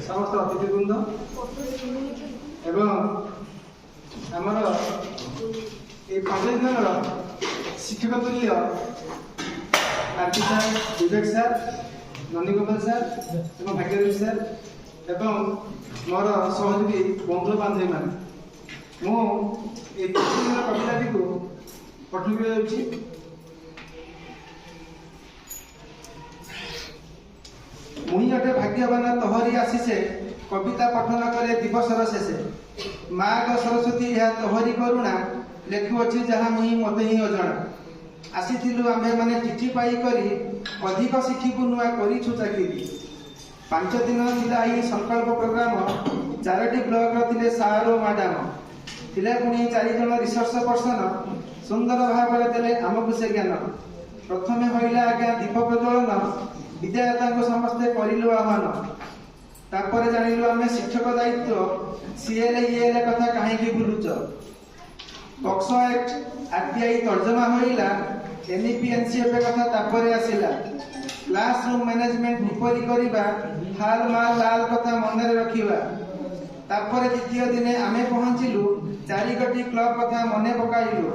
ସମସ୍ତ ଅତିଥିବୃନ୍ଦ ଏବଂ ଆମର ଏଇ 5 ଦିନର ଶିକ୍ଷକ ତୁଲ୍ୟ ଆରପି ସାର୍, ବିବେକ ସାର୍, ନନ୍ଦୀଗୋପାଳ ସାର୍ ଏବଂ ଭାଗ୍ୟଦେବୀ ସାର୍ ଏବଂ ମୋର ସହଯୋଗୀ ବନ୍ଧୁ ବାନ୍ଧବୀମାନେ, ମୁଁ ଏଇ 5 ଦିନର କବିତାଟିକୁ ପଠନ କରିବାକୁ ଯାଉଛି। ମୁହିଁ ଅଟେ ଭାଗ୍ୟବାନ ତୋହରି ଆଶିଷେ, କବିତା ପଠନ କରେ ଦିବସର ଶେଷେ। ମା ଗ ସରସ୍ୱତୀ, ଏହା ତୋହରି କରୁଣା, ଲେଖୁଅଛି ଯାହା ମୁହିଁ ମତେ ହିଁ ଅଜଣା। ଆସିଥିଲୁ ଆମ୍ଭେମାନେ ଚିଠି ପାଇ କରି, ଅଧିକ ଶିଖିବୁ ନୂଆ କରିଛୁ ଚାକିରି। 5 ଦିନ ଥିଲା ଏହି ସଂକଳ୍ପ ପ୍ରୋଗ୍ରାମ। ଚାରୋଟି ବ୍ଲକର ଥିଲେ ସାର୍ ଓ ମ୍ୟାଡାମ, ଥିଲେ ପୁଣି ଚାରିଜଣ ରିସୋର୍ସ ପର୍ସନ। ସୁନ୍ଦର ଭାବରେ ଦେଲେ ଆମକୁ ସେ ଜ୍ଞାନ। ପ୍ରଥମେ ହୋଇଲା ଆଜ୍ଞା ଦୀପ ପ୍ରଜ୍ୱଳନ, ବିଦ୍ୟାଦାତାଙ୍କୁ ସମସ୍ତେ କରିଲୁ ଆହ୍ୱାନ। ତାପରେ ଜାଣିଲୁ ଆମେ ଶିକ୍ଷକ ଦାୟିତ୍ୱ, ସିଏଲ ଇଏଲ କଥା କାହିଁକି ଭୁଲୁଛ? ପକ୍ସୋ ଆକ୍ଟ, ଆରଟିଆଇ ତର୍ଜମା ହୋଇଲା। ଏନଇପି, ଏନସିଏଫ କଥା ତାପରେ ଆସିଲା। କ୍ଲାସ ରୁମ୍ ମ୍ୟାନେଜମେଣ୍ଟ କିପରି କରିବା, ହାଲ ମାଲ ଲାଲ କଥା ମନରେ ରଖିବା। ତାପରେ ଦ୍ୱିତୀୟ ଦିନେ ଆମେ ପହଞ୍ଚିଲୁ, ଚାରିଗୋଟି କ୍ଲବ କଥା ମନେ ପକାଇଲୁ।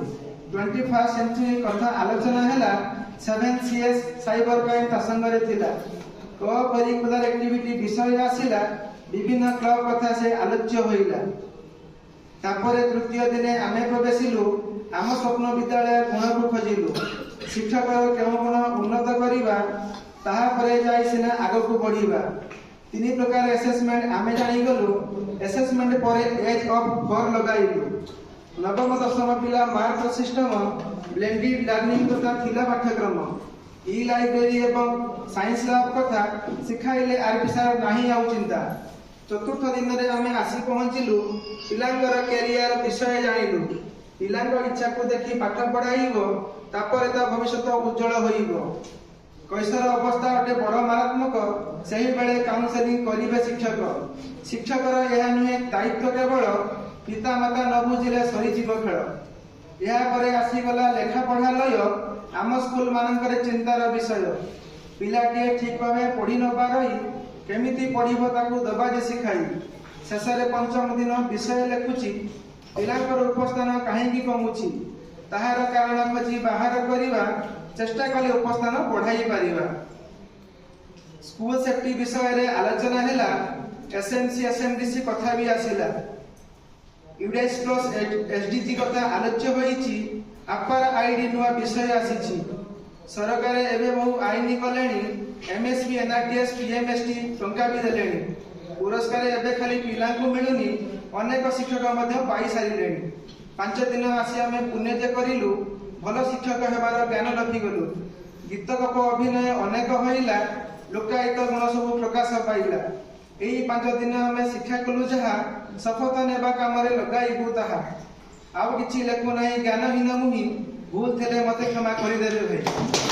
21st century କଥା ଆଲୋଚନା ହେଲା, 7 CS, cyber crime ତା ସାଙ୍ଗରେ ଥିଲା। କୋ କରିକୁଲାର ଆକ୍ଟିଭିଟି ବିଷୟ ଆସିଲା, ବିଭିନ୍ନ କ୍ଲବ କଥା ସେ ଆଲୋଚ୍ୟ ହୋଇଲା। ତାପରେ ତୃତୀୟ ଦିନେ ଆମେ ପ୍ରବେଶିଲୁ, ଆମ ସ୍ୱପ୍ନ ବିଦ୍ୟାଳୟ ଗୁଣକୁ ଖୋଜିଲୁ। ଶିକ୍ଷକର କେଉଁ ଗୁଣ ଉନ୍ନତ କରିବା, ତାହାପରେ ଯାଇ ସିନା ଆଗକୁ ବଢିବା। ତିନି ପ୍ରକାର ଆସେସମେଣ୍ଟ ଆମେ ଜାଣିଗଲୁ, ଆସେସମେଣ୍ଟ ପରେ ଏଜ୍ ଅଫ୍ ଫୋର ଲଗାଇଲୁ। ନବମ ଦଶମ ପିଲା ମାର୍କ ସିଷ୍ଟମ, ବ୍ଲେଣ୍ଡିଡ ଲର୍ଣ୍ଣିଂ କଥା ଥିଲା ପାଠ୍ୟକ୍ରମ। ଇ ଲାଇବ୍ରେରୀ ଏବଂ ସାଇନ୍ସ ଲ୍ୟାବ୍ କଥା ଶିଖାଇଲେ ଆରପି ସାର୍, ନାହିଁ ଆଉ ଚିନ୍ତା। ଚତୁର୍ଥ ଦିନରେ ଆମେ ଆସି ପହଞ୍ଚିଲୁ, ପିଲାଙ୍କର କ୍ୟାରିୟର ବିଷୟ ଜାଣିଲୁ। ପିଲାଙ୍କ ଇଚ୍ଛାକୁ ଦେଖି ପାଠ ପଢାଇବ, ତାପରେ ତା ଭବିଷ୍ୟତ ଉଜ୍ଜଳ ହୋଇବ। କୈଶୋର ଅବସ୍ଥା ଅଟେ ବଡ ମାରାତ୍ମକ, ସେହିବେଳେ କାଉନସେଲିଂ କରିବେ ଶିକ୍ଷକ। ଶିକ୍ଷକର ଏହା ନୁହେଁ ଦାୟିତ୍ୱ କେବଳ, ପିତା ମାତା ନ ବୁଝିଲେ ସରିଯିବ ଖେଳ। ଏହାପରେ ଆସିଗଲା ଲେଖା ପଢା ଲୟ, ଆମ ସ୍କୁଲ ମାନଙ୍କରେ ଚିନ୍ତାର ବିଷୟ। ପିଲାଟିଏ ଠିକ ଭାବେ ପଢି ନ ପାରଇ, କେମିତି ପଢିବ ତାକୁ ଦବା ଯେ ଶିଖାଇ। ଶେଷରେ ପଞ୍ଚମ ଦିନ ବିଷୟ ଲେଖୁଛି, ପିଲାଙ୍କର ଉପସ୍ଥାନ କାହିଁକି କମୁଛି, ତାହାର କାରଣ ଖୋଜି ବାହାର କରିବା, ଚେଷ୍ଟା କଲେ ଉପସ୍ଥାନ ବଢାଇ ପାରିବା। ସ୍କୁଲ ସେଫ୍ଟି ବିଷୟରେ ଆଲୋଚନା ହେଲା, ଏସଏମସି, ଏସଏମଡିସି କଥା ବି ଆସିଲା। ୟୁଡାଇସ୍ ପ୍ଲସ୍ ଏସଡିଜି କଥା ଆଲୋଚ୍ୟ ହୋଇଛି, ଆପାର ଆଇଡି ନୂଆ ବିଷୟ ଆସିଛି। ସରକାର ଏବେ ବହୁ ଆଇନ କଲେଣି, ଏମଏସପି, ଏନଆରଟିଏସ୍, ପିଏମଏସଟି ଟଙ୍କା ବି ଦେଲେଣି। ପୁରସ୍କାର ଏବେ ଖାଲି ପିଲାଙ୍କୁ ମିଳୁନି, ଅନେକ ଶିକ୍ଷକ ମଧ୍ୟ ପାଇସାରିଲେଣି। 5 ଦିନ ଆସି ଆମେ ପୁଣ୍ୟ ଯେ କରିଲୁ, ଭଲ ଶିକ୍ଷକ ହେବାର ଜ୍ଞାନ ଲଭିଗଲୁ। ଗୀତ, ଗପ, ଅଭିନୟ ଅନେକ ହୋଇଲା, ଲୁକାୟିତ ଗୁଣ ସବୁ ପ୍ରକାଶ ପାଇଲା। ଏଇ 5 ଦିନ ଆମେ ଶିକ୍ଷା କଲୁ ଯାହା, ଶପଥ ନେବା କାମରେ ଲଗାଇବୁ ତାହା। ଆଉ କିଛି ଲେଖୁ ନାହିଁ, ଜ୍ଞାନହୀନ ମୁହିଁ, ଭୁଲ ଥିଲେ ମତେ କ୍ଷମା କରିଦେବେ ଭାଇ।